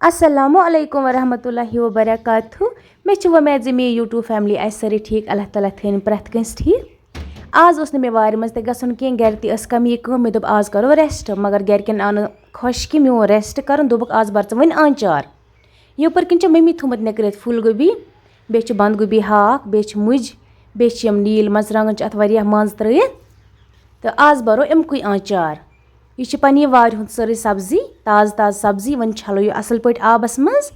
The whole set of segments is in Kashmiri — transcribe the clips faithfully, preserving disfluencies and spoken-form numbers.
السلام علیکم ورحمۃ اللہ وبرکاتہ۔ مےٚ چھِ وۄمید زِ میٲنۍ YouTube family آسہِ سٲرٕے ٹھیٖک۔ اللہ تعالیٰ تھٲیِن پرٛٮ۪تھ کٲنٛسہِ ٹھیٖک۔ آز اوس نہٕ مےٚ وارِ منٛز تہِ گژھُن کینٛہہ، گرِ تہِ ٲس کمی کٲم۔ مےٚ دوٚپ آز کرو rest، مگر گرِکٮ۪ن آو نہٕ خۄش کہِ میون rest کرُن۔ دوٚپُکھ آز بر ژٕ وۄنۍ آنچار۔ یپٲرۍ کِنۍ چھِ مٔمی تھوٚمُت نِکرِتھ پھول گوبی، بیٚیہِ چھِ بنٛد گوبی ہاکھ، بیٚیہِ چھِ مُجۍ، بیٚیہِ چھِ یِم نیٖل مرژٕوانٛگن چھِ اَتھ واریاہ منٛز ترٲیِتھ۔ تہٕ آز بَرو اَمکُے آنچار۔ یہِ چھِ پنٛنی وارِ ہُنٛد سٲرٕے سبزی، تازٕ تازٕ سبزی۔ وۄنۍ چھَلو یہِ اَصٕل پٲٹھۍ آبَس منٛز۔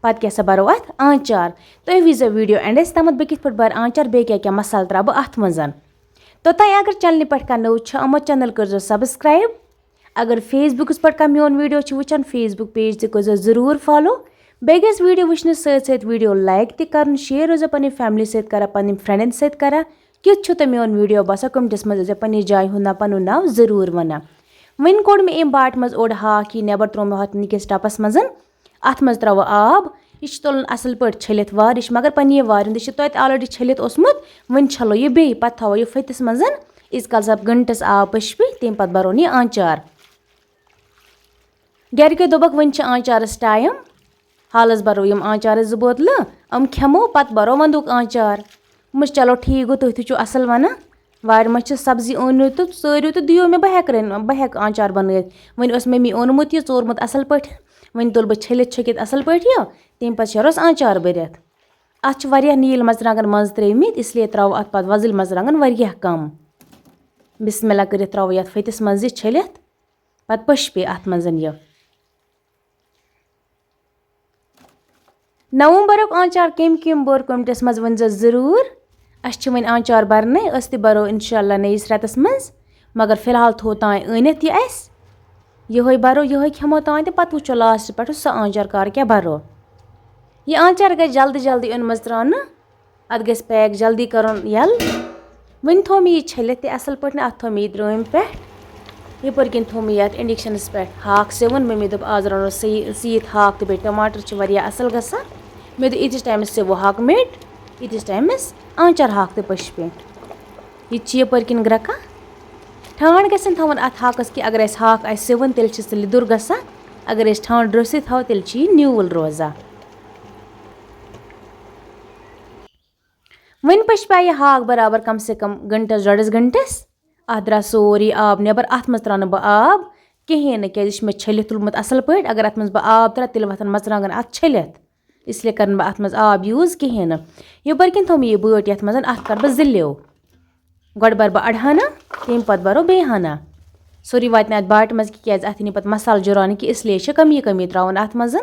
پَتہٕ کیٛاہ سا بَرو اَتھ آنچار۔ تُہۍ وٕچھزیو video endس تامَتھ بہٕ کِتھ پٲٹھۍ بَرٕ آنچار، بیٚیہِ کیٛاہ کیٛاہ مصالہٕ ترٛاوٕ بہٕ اَتھ منٛز۔ توٚتام اگر channelہِ پٮ۪ٹھ کانٛہہ نوٚو چھُ آمُت، channel کٔرۍزیو subscribe۔ اگر Facebookس پٮ۪ٹھ کانٛہہ میون video چھُ وٕچھان، Facebook page تہِ کٔرۍزیو ضروٗر follow۔ بیٚیہِ گژھِ video وٕچھنَس سۭتۍ سۭتۍ video like تہِ کَرُن، share روزیو پنٛنہِ family سۭتۍ کران، پنٛنٮ۪ن friendن سۭتۍ کران۔ کیُتھ چھُو تۄہہِ میون video باسان؟ commentس منٛز ٲسۍزیو پنٛنہِ جایہِ ہُنٛد ناو، پَنُن ناو ضروٗر وَنان۔ وۄنۍ کوٚڑ مےٚ اَمہِ باٹہِ منٛز اوٚڑ ہاکھ، یہِ نٮ۪بر ترٛوو مےٚ ہۄتھ نِکِس ٹَپَس منٛز۔ اَتھ منٛز ترٛاوو آب۔ یہِ چھُ تُلُن اَصٕل پٲٹھۍ چھٔلِتھ وارِ، یہِ چھُ مگر پنٛنی وارِ ہُنٛد، یہِ چھُ توتہِ already چھٔلِتھ اوسمُت۔ وۄنۍ چھَلو یہِ بیٚیہِ، پَتہٕ تھاوو یہِ فتِس منٛز۔ ییٖتِس کالَس اَتھ گنٛٹَس آب پٔشہِ پیٚیہِ، تَمہِ پَتہٕ بَرون یہِ آنچار۔ گَرِکیو دوٚپُکھ، "وۄنۍ چھِ آنچارَس time، حالَس بَرو یِم آنچارَس زٕ بوتلہٕ، یِم کھٮ۪مو، پَتہٕ بَرو وَندُک آنچار۔" دوٚپمَس، "چلو ٹھیٖک گوٚو، تُہۍ تہِ چھِو اَصٕل وَنان، وارِ منٛز چھِ سبزی، أنِو تہٕ ژٲرِو تہٕ دِیِو مےٚ، بہٕ ہٮ۪کہٕ رٔنۍ-، بہٕ ہٮ۪کہٕ آنچار بَنٲیِتھ۔" وۄنۍ اوس مٔمی اوٚنمُت یہِ ژوٗرمُت اَصٕل پٲٹھۍ، وۄنۍ تُلہٕ بہٕ چھٔلِتھ چھٔکِتھ اَصٕل پٲٹھۍ یہِ، تَمہِ پَتہٕ شیرہوس آنچار بٔرِتھ۔ اَتھ چھِ واریاہ نیٖل مرژٕوانٛگَن منٛز ترٛٲومٕتۍ، اس لیے ترٛاوو اَتھ پَتہٕ وۄزٕلۍ مرژٕوانٛگَن واریاہ کَم۔ بسم اللہ کٔرِتھ ترٛاوو یَتھ فتِس منٛز یہِ چھٔلِتھ، پَتہٕ پٔشہِ پیٚیہِ اَتھ منٛز یہِ۔ نومبرُک آنچار کٔمۍ کٔمۍ بوٚر، commentس منٛز ؤنۍزیو ضروٗر۔ اَسہِ چھِ وۄنۍ آنچار بَرنَے، أسۍ تہِ بَرو اِنشاء اللہ نٔیِس رٮ۪تَس منٛز، مگر فی الحال تھوٚو تام أنِتھ یہِ اَسہِ۔ یِہوٚے بَرو، یِہوٚے کھٮ۪مو تام تہٕ پَتہٕ وٕچھو lastس پٮ۪ٹھ سُہ آنچار کَر کیٛاہ بَرو۔ یہِ آنچار گژھِ جلدی جلدی اوٚنمُت ترٛاونہٕ، اَتھ گژھِ pack جلدی کَرُن یَلہٕ۔ وۄنۍ تھوٚو مےٚ یہِ چھٔلِتھ تہِ اَصٕل پٲٹھۍ، اَتھ تھوٚو مےٚ یہِ ترٛٲمۍ پٮ۪ٹھ۔ یَپٲرۍ کِنۍ تھوٚو مےٚ یَتھ inductionس پٮ۪ٹھ ہاکھ سِوُن۔ مٔمی دوٚپ، "آز رَنو سُہ یہِ، سُہ یہِ تھاکھ تہٕ بیٚیہِ ٹماٹر چھِ واریاہ اَصٕل گژھان۔" مےٚ دوٚپ، "ییٖتِس ٹایمَس سِوٕ ہاکہٕ میٚٹۍ، ییٖتِس ٹایمَس آنچار ہاکھ تہٕ پٔشہِ پٮ۪ٹھ۔" یہِ تہِ چھِ یَپٲرۍ کِنۍ گرٛٮ۪کان۔ ٹھانٛڈ گژھن تھاوُن اَتھ ہاکَس کہِ اگر اَسہِ ہاکھ آسہِ سِوُن، تیٚلہِ چھِ سُہ لیٚدُر گژھان۔ اگر أسۍ ٹھانٛڈ روٚستُے تھاوو، تیٚلہِ چھِ یہِ نیوٗل روزان۔ وۄنۍ پٔشہِ پَیہِ یہِ ہاکھ برابر کم سے کم گھنٹس، ڈۄڈس گھنٹس۔ اَتھ درٛاو سورُے آب نٮ۪بر۔ اَتھ منٛز ترٛاونہٕ بہٕ آب کِہیٖنۍ نہٕ، کیٛازِ یہِ چھُ مےٚ چھٔلِتھ تُلمُت اَصٕل پٲٹھۍ۔ اگر اَتھ منٛز بہٕ آب ترٛاوٕ، تیٚلہِ وۄتھن مرژٕوانٛگن اَتھ چھٔلِتھ، اس لیے کَرٕ نہٕ بہٕ اَتھ منٛز آب use کِہیٖنۍ نہٕ۔ یَپٲرۍ کِنۍ تھوٚو مےٚ یہِ بٲٹۍ یَتھ منٛز، اَتھ کَرٕ بہٕ زٕ لیو۔ گۄڈٕ بَرٕ بہٕ اَڑٕ ہنا، تَمہِ پَتہٕ بَرو بیٚیہِ ہنا۔ سورُے واتہِ نہٕ اَتھ باٹہِ منٛز کہِ، کیٛازِ اَتھ یی نہٕ پَتہٕ مصالہٕ جُراونہٕ کہِ، اس لیے چھِ کمی کمی ترٛاوُن اَتھ منٛز۔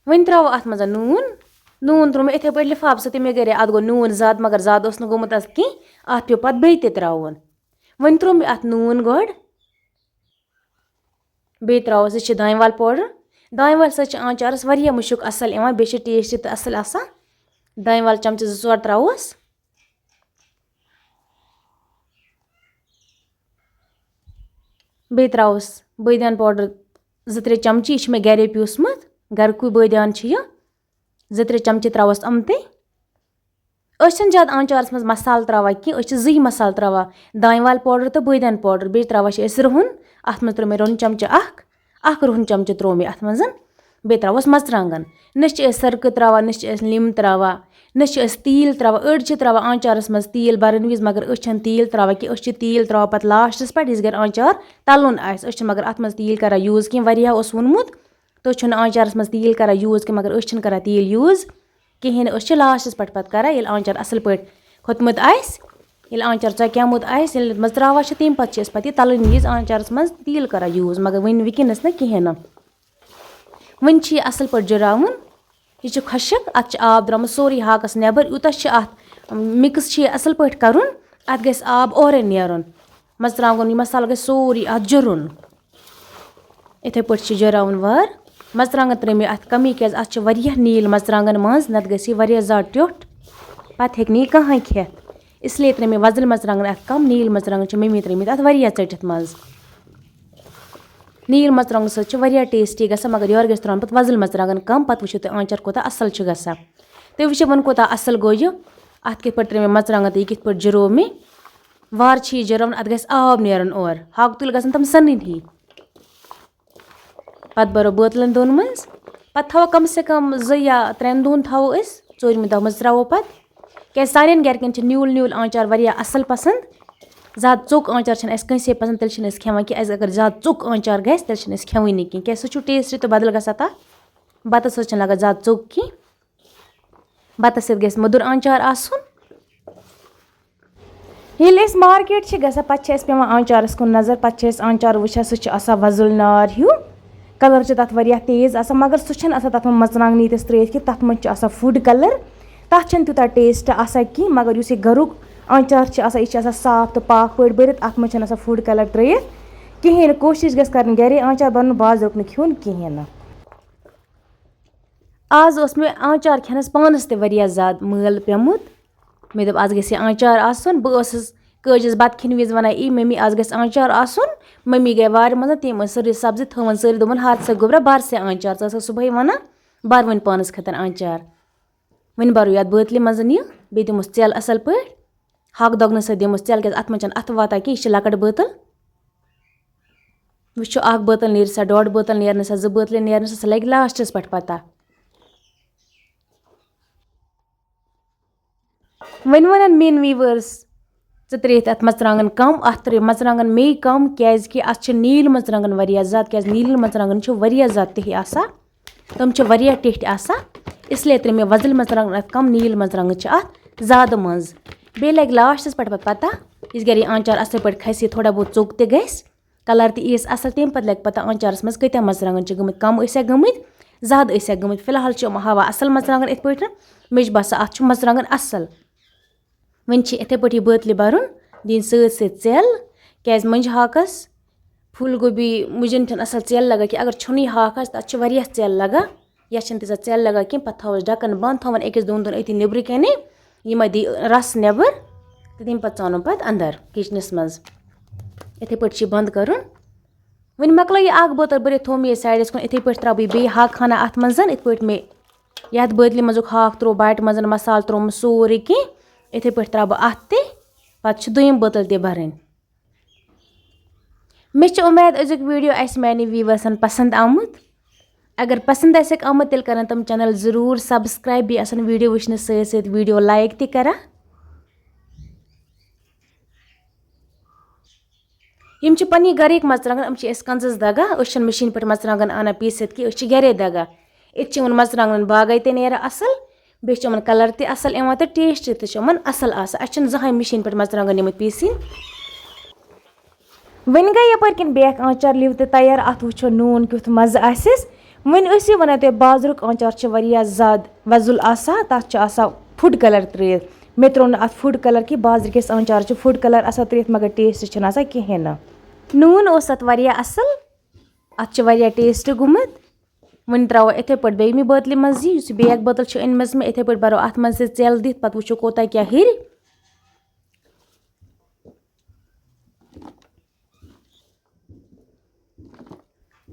وۄنۍ ترٛاوو اَتھ منٛز نوٗن۔ نوٗن ترٛوو مےٚ یِتھَے پٲٹھۍ لِفافہٕ سۭتۍ، مےٚ گٔرے اَتھ گوٚو نوٗن زیادٕ، مگر زیادٕ اوس نہٕ گوٚمُت اَتھ کینٛہہ۔ اَتھ پیوٚو پَتہٕ بیٚیہِ تہِ ترٛاوُن۔ وۄنۍ ترٛوو مےٚ اَتھ نوٗن گۄڈٕ۔ بیٚیہِ ترٛاووس، یہِ چھِ دانہِ وَل powder۔ دانہِ وَل سۭتۍ چھِ آنچارَس واریاہ مُشُک اَصٕل یِوان، بیٚیہِ چھِ taste تہِ اَصٕل آسان۔ دانہِ وَل چَمچہٕ زٕ ژور ترٛاووس۔ بیٚیہِ ترٛاووس بٲدیان powder زٕ ترٛےٚ چَمچہٕ، یہِ چھُ مےٚ گَرے پیوٗسمُت، گَرکُے بٲدیان چھُ یہِ۔ زٕ ترٛےٚ چَمچہٕ ترٛاووس یِم تہِ۔ أسۍ چھِنہٕ زیادٕ آنچارَس منٛز مصالہٕ ترٛاوان کینٛہہ، أسۍ چھِ زٕے مصالہٕ ترٛاوان، دانہِ وَل powder تہٕ بٲدیان powder، بیٚیہِ ترٛاوان چھِ أسۍ رُہُن۔ اَتھ منٛز ترٛوو مےٚ رُہُن چَمچہٕ اَکھ، اَکھ رُہُن چَمچہٕ ترٛوو مےٚ اَتھ منٛز۔ بیٚیہِ ترٛاووس مَرژٕوانٛگَن۔ نہ چھِ أسۍ سِرکہٕ ترٛاوان، نہ چھِ أسۍ لیٚمب ترٛاوان، نہ چھِ أسۍ تیٖل ترٛاوان۔ أڑۍ چھِ ترٛاوان آنچارَس منٛز تیٖل بَرَن وِزِ، مگر أسۍ چھِنہٕ تیٖل ترٛاوان کینٛہہ، أسۍ چھِ تیٖل ترٛاوان پَتہٕ lastس پٮ۪ٹھ، یِژھ گَرِ آنچار تَلُن آسہِ۔ أسۍ چھِ مگر اَتھ منٛز تیٖل کَران use کینٛہہ، واریاہ اوس ووٚنمُت، تُہۍ چھِو نہٕ آنچارَس منٛز تیٖل کَران use کینٛہہ، مگر أسۍ چھِنہٕ کَران تیٖل use کِہیٖنۍ نہٕ۔ أسۍ چھِ lastس پٮ۪ٹھ پَتہٕ کَران، ییٚلہِ آنچار اَصٕل پٲٹھۍ کھوٚتمُت آسہِ، ییٚلہِ آنچار ژۄکیٛومُت آسہِ، ییٚلہِ اَتھ منٛز ترٛاوان چھِ، تَمہِ پَتہٕ چھِ أسۍ پَتہٕ یہِ تَلٕنۍ وِزِ آنچارَس منٛز تیٖل کَران use، مگر وٕنہِ وٕنکیٚنَس نہٕ کِہیٖنۍ نہٕ۔ وۄنۍ چھِ یہِ اَصٕل پٲٹھۍ جُراوُن۔ یہِ چھُ خۄشٕک، اَتھ چھُ آب درٛامُت سورُے ہاکَس نٮ۪بر، یوٗتاہ چھُ اَتھ mix چھُ یہِ اَصٕل پٲٹھۍ کَرُن، اَتھ گژھِ آب اورَے نیرُن۔ مَرژٕوانٛگُن، یہِ مصالہٕ گژھِ سورُے اَتھ جُرُن۔ یِتھَے پٲٹھۍ چھِ جُراوُن وار۔ مَرژٕوانٛگَن ترٛٲے مےٚ اَتھ کَمٕے، کیٛازِ اَتھ چھِ واریاہ نیٖلۍ مَرژٕوانٛگَن منٛز، نَتہٕ گژھِ یہِ واریاہ زیادٕ ٹیوٚٹھ، پَتہٕ ہیٚکہِ نہٕ یہِ کٕہٕنۍ کھٮ۪تھ۔ اس لیے ترٛٲے مےٚ وۄزٕلۍ مَرژٕوانٛگَن اَتھ کَم، نیٖلۍ مَرژٕوانٛگَن چھِ مٔمی ترٛٲیمٕتۍ اَتھ واریاہ ژٔٹِتھ منٛز۔ نیٖل مَرژٕوانٛگنہٕ سۭتۍ چھِ واریاہ tasty گژھان، مگر یورٕ گژھِ ترٛاوُن پَتہٕ وۄزٕلۍ مَرژٕوانٛگَن کَم، پَتہٕ وٕچھِو تُہۍ آنچار کوٗتاہ اَصٕل چھُ گژھان۔ تُہۍ وٕچھِو وۄنۍ کوٗتاہ اَصٕل گوٚو یہِ۔ اَتھ کِتھ پٲٹھۍ ترٛٲے مےٚ مَرژٕوانٛگَن تہٕ یہِ کِتھ پٲٹھۍ جُرو مےٚ۔ وارٕ چھِ یہِ جُراوُن، اَتھ گژھِ آب نیرُن اورٕ، ہاکہٕ تُلۍ گژھن تِم سَنٕنۍ ہی۔ پَتہٕ بَرو بٲتلَن دۄن منٛز۔ پَتہٕ تھاوو کَم سے کَم زٕ یا ترٛٮ۪ن دۄہَن تھاوو أسۍ، ژوٗرمہِ دۄہ منٛز ترٛاوو پَتہٕ۔ کیٛازِ سانٮ۪ن گَرِکٮ۪ن چھِ نیوٗل نیوٗل آنٛچار واریاہ اَصٕل پَسنٛد۔ زیادٕ ژوٚک آنٛچار چھِنہٕ اَسہِ کٲنٛسے پَسنٛد، تیٚلہِ چھِنہٕ أسۍ کھٮ۪وان کینٛہہ۔ اَسہِ اگر زیادٕ ژوٚک آنٛچار گژھِ، تیٚلہِ چھِنہٕ أسۍ کھٮ۪وٲنی کینٛہہ، کیٛازِ سُہ چھُ ٹیسٹ تہٕ بدل گژھان تَتھ۔ بَتَس سۭتۍ چھِنہٕ لَگان زیادٕ ژوٚک کینٛہہ۔ بَتَس سۭتۍ گژھِ مٔدُر آنٛچار آسُن۔ ییٚلہِ أسۍ مارکیٹ چھِ گژھان، پَتہٕ چھِ اَسہِ پٮ۪وان آنٛچارَس کُن نظر، پَتہٕ چھِ أسۍ آنٛچار وٕچھان، سُہ چھُ آسان وۄزُل نار ہیوٗ، کَلَر چھِ تَتھ واریاہ تیز آسان، مگر سُہ چھُنہٕ آسان تَتھ منٛز مَرژٕوانٛگنہٕ ییٖتِس ترٛٲیِتھ کینٛہہ، تَتھ منٛز چھُ آسان فُڈ کَلَر، تَتھ چھُنہٕ تیوٗتاہ ٹیسٹ آسان کینٛہہ، مگر یُس یہِ گَرُک آنٛچار چھُ آسان، یہِ چھُ آسان صاف تہٕ پاک پٲٹھۍ بٔرِتھ، اَتھ منٛز چھُنہٕ آسان فُڈ کَلَر ترٛٲیِتھ کِہیٖنۍ نہٕ۔ کوٗشِش گژھِ کَرٕنۍ گَرے آنٛچار بَنُن، بازرُک نہٕ کھیوٚن کِہیٖنۍ نہٕ۔ آز اوس مےٚ آنٛچار کھٮ۪نَس پانَس تہِ واریاہ زیادٕ مٲل پیوٚمُت۔ مےٚ دوٚپ، "آز گژھِ یہِ آنٛچار آسُن۔" بہٕ ٲسٕس کٲجِس بَتہٕ کھٮ۪نہٕ وِزِ وَنان، "ای مٔمی، آز گژھِ آنٛچار آسُن۔" مٔمی گٔے وارِ منٛز، تٔمۍ ٲس سٲرٕے سبزی تھٲومٕژ، سٲرٕے دوٚپُن، "ہَتھ سا گوٚبرا، بَر سا آنٛچار، ژٕ ٲسَکھ صُبحٲے وَنان، بَر وۄنۍ پانَس خٲطرٕ آنٛچار۔" وۄنۍ بَرو یَتھ بٲتلہِ منٛز یہِ، بیٚیہِ دِموس ژٮ۪ل اَصٕل پٲٹھۍ، ہاکہٕ دۄگنہٕ سۭتۍ دِموس ژٮ۪ل، کیٛازِ اَتھ منٛز چھَنہٕ اَتھٕ واتان کینٛہہ، یہِ چھِ لۄکٕٹ بٲتٕل۔ وٕچھو، اَکھ بٲتٕل نیرِ سا، ڈۄڈ بٲتٕل نیرِ نہ سا، زٕ بٲتلہِ نیرِ نہ سا، سُہ لَگہِ لاسٹَس پٮ۪ٹھ پَتہ۔ وۄنۍ وَنَن میٛٲنۍ ویٖوٲرٕس، "ژٕ ترٛٲیِتھ اَتھ مَرژٕوانٛگَن کَم، اَتھ ترٛٲیِو مَرژٕوانٛگَن مے کَم، کیٛازِکہِ اَتھ چھِ نیٖلۍ مَرژٕوانٛگَن واریاہ زیادٕ، کیٛازِ نیٖلۍ مَرژٕوانٛگَن چھِ واریاہ زیادٕ تِہِی آسان، تِم چھِ واریاہ ٹیٚٹھۍ آسان، اِسلیے ترٛٲے مےٚ وۄزٕلۍ مَرژٕوانٛگَن اَتھ کَم، نیٖلۍ مَرژٕوانٛگَن چھِ اَتھ زیادٕ منٛز۔ بیٚیہِ لَگہِ لاسٹَس پٮ۪ٹھ پَتہٕ پَتہ، یِژھ گَرِ یہِ آنٛچار اَصٕل پٲٹھۍ کھَسہِ، تھوڑا بہت ژوٚک تہِ گژھِ، کَلَر تہِ یِیَس اَصٕل، تَمہِ پَتہٕ لَگہِ پَتہ آنٛچارَس منٛز کۭتیٛاہ مَرژٕوانٛگَن چھِ گٔمٕتۍ، کَم ٲسیا گٔمٕتۍ، زیادٕ ٲسیا گٔمٕتۍ۔ فی الحال چھِ یِم ہاوان اَصٕل مَرژٕوانٛگَن یِتھ پٲٹھۍ، مےٚ چھِ باسان اَتھ چھُ مَرژٕوانٛگَن اَصٕل۔ وۄنۍ چھِ یِتھَے پٲٹھۍ یہِ بٲتلہِ بَرُن، دِنۍ سۭتۍ سۭتۍ ژٮ۪ل، کیٛازِ مۄنٛجہِ ہاکَس، پھوٗل گوبی، مُجَن چھُنہٕ اَصٕل ژٮ۪ل لَگان کینٛہہ۔ اگر چھُنہٕ یہِ ہاکھ آسہِ، تَتھ چھِ واریاہ ژٮ۪ل لَگان، یَتھ چھِنہٕ تیٖژاہ ژٮ۪ل لَگان کینٛہہ۔ پَتہٕ تھاوو أسۍ ڈَکَن بنٛد، تھاوون أکِس دۄن دۄہَن أتی نیٚبرٕ کَنے، یہِ ما دی رَس نیٚبَر، تہٕ تَمہِ پَتہٕ ژانو پَتہٕ اَندَر کِچنَس منٛز۔ یِتھَے پٲٹھۍ چھِ یہِ بنٛد کَرُن۔ وۄنۍ مۄکلٲو یہِ اَکھ بٲتٕل بٔرِتھ، تھوٚو مےٚ یہِ سایڈَس کُن، یِتھَے پٲٹھۍ ترٛاوٕ بہٕ یہِ بیٚیہِ ہاکہٕ ہنا اَتھ منٛز، یِتھ پٲٹھۍ مےٚ یَتھ بٲتلہِ منٛزُک ہاکھ ترٛوو، باٹہِ منٛز مصالہٕ ترٛوومُت، سورُے کینٛہہ۔ یِتھَے پٲٹھۍ ترٛاوٕ بہٕ اَتھ تہِ، پَتہٕ چھِ دوٚیِم بٲتٕل تہِ بَرٕنۍ۔ مےٚ چھِ اُمید أزیُک ویٖڈیو آسہِ میٛانہِ ویٖوَرسَن پَسنٛد آمُت۔ اگر پَسنٛد آسٮ۪کھ آمُت، تیٚلہِ کَرَن تِم چَنَل ضروٗر subscribe، بیٚیہِ آسَن ویٖڈیو وٕچھنہٕ سۭتۍ سۭتۍ ویٖڈیو like تہِ کَران۔ یِم چھِ پننی گرٕکۍ مرژٕوانٛگن، یِم چھِ أسۍ کنزس دگان، أسۍ چھِنہٕ مِشیٖن پٮ۪ٹھ مرژٕوانٛگن انان پیٖسِتھ کینٛہہ، أسۍ چھِ گرے دگان۔ ییٚتہِ چھِ یِمن مرژٕوانٛگنن باغے تہِ نیران اصل، بیٚیہِ چھِ یِمن colour تہِ اصل یِوان تہٕ taste تہِ چھُ یِمن اصل آسان۔ اَسہِ چھِنہٕ زٕہٕنۍ مِشیٖن پٮ۪ٹھ مرژٕوانٛگن نِمٕتۍ پیٖسِنۍ۔ وۄنۍ گٔے یپٲرۍ کِنۍ بیاکھ آنچار لِو تہِ تیار، اتھ وٕچھو نوٗن کیُتھ مزٕ آسٮ۪س۔ وۄنۍ ٲسِو ونان تُہۍ، بازرُک آنچار چھُ واریاہ زیادٕ وۄزُل آسان، تتھ چھُ آسان food colour ترٲیِتھ۔ مےٚ ترٛوو نہٕ اَتھ food colour کینٛہہ، بازرٕ کِس آنٛچارَس چھُ food colour آسان ترٛٲیِتھ، مگر taste چھُنہٕ آسان کِہیٖنۍ نہٕ۔ نوٗن اوس اَتھ واریاہ اَصٕل، اَتھ چھُ واریاہ taste گوٚمُت۔ وۄنۍ ترٛاوو یِتھَے پٲٹھۍ بیٚیہِ یِم یہِ بٲتلہِ منٛز یہِ، یُس یہِ بیگ بٲتٕل چھِ أنمٕژ مےٚ، یِتھَے پٲٹھۍ بَرو اَتھ منٛز تہِ ژٮ۪ل دِتھ، پَتہٕ وٕچھو کوٗتاہ کیٛاہ ہیٚرِ۔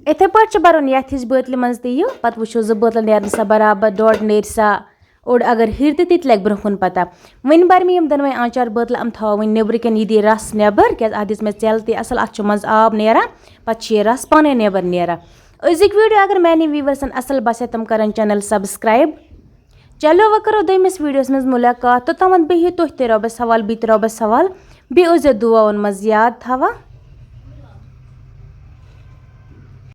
یِتھَے پٲٹھۍ چھِ بَرُن یَتھ ہِش بٲتلہِ منٛز تہِ یہِ، پَتہٕ وٕچھو زٕ بٲتلہٕ نیرن سا برابر، ڈۄڈ نیرِ سا، اوٚڑ اگر ہیٚرِ تہِ، تہِ تہِ لَگہِ برٛونٛہہ کُن پَتہ۔ وۄنۍ بَرِ مےٚ یِم دۄنوَے آنٛچار بٲتلہٕ، یِم تھاوو وۄنۍ نیٚبرٕ کَنۍ، یہِ دی رَس نیٚبَر، کیٛازِ اَتھ دِژ مےٚ ژٮ۪ل تہِ اَصٕل، اَتھ چھُ منٛزٕ آب نیران، پَتہٕ چھُ یہِ رَس پانَے نیٚبَر نیران۔ أزِکۍ video اگر میٛانٮ۪ن viewersن اَصٕل باسہِ، تِم کَرَن channel subscribe۔ چلو وۄنۍ کَرو دوٚیمِس videoس منٛز مُلاقات، توٚتام بِہِو تُہۍ تہِ رۄبَس حوال، بہٕ تہِ رۄبَس حوال، بیٚیہِ ٲسۍزیو دُعاوَن منٛز یاد تھاوان۔